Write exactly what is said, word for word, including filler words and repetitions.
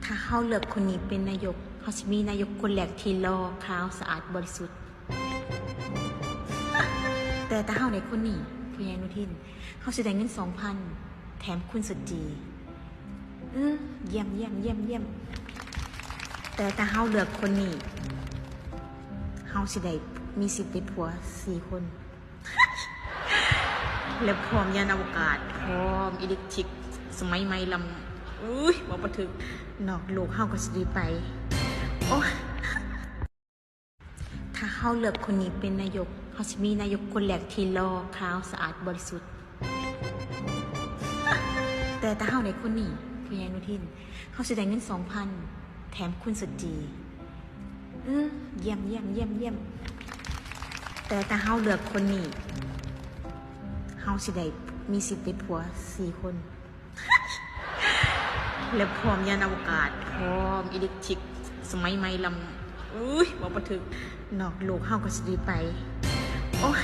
ถ้าเฮาเลือกคนนี้เป็นนายก เฮาสิมีนายกคนแรกที่หล่อ ขาว สะอาด บริสุทธิ์ แต่ถ้าเฮาได้คนนี้ พ่อใหญ่อนุทิน เฮาสิได้เงิน สองพัน แถมคุณสจี เออ เยี่ยม เยี่ยม เยี่ยม เยี่ยม แต่ถ้าเฮาเลือกคนนี้ เฮาสิได้มีสิทธิ์ได้ผัวสี่คน และพร้อมยานอวกาศ พร้อมอิเล็กทริก สมัยใหม่ล้ำ อุ้ย เว้าบ่ถืก นอกโลกเฮาก็สิได้ไป โอ้ย ถ้าเฮาเลือกคนนี้เป็นนายก เฮาสิมีนายกคนแรกที่หล่อ ขาว สะอาด บริสุทธิ์ แต่ถ้าเฮาได้คนนี้ พ่อใหญ่อนุทิน เฮาสิได้เงิน สองพัน แถมคุณสจี เออ เยี่ยม เยี่ยม เยี่ยม เยี่ยม แต่ถ้าเฮาเลือกคนนี้ เฮาสิได้มีสิทธิ์ได้ผัวสี่คน และพร้อมยานอวกาศ พร้อมอิเล็กทริก สมัยใหม่ล้ำ อุ้ย เว้าบ่ถืก นอกโลกเฮาก็สิได้ไป โอ้ย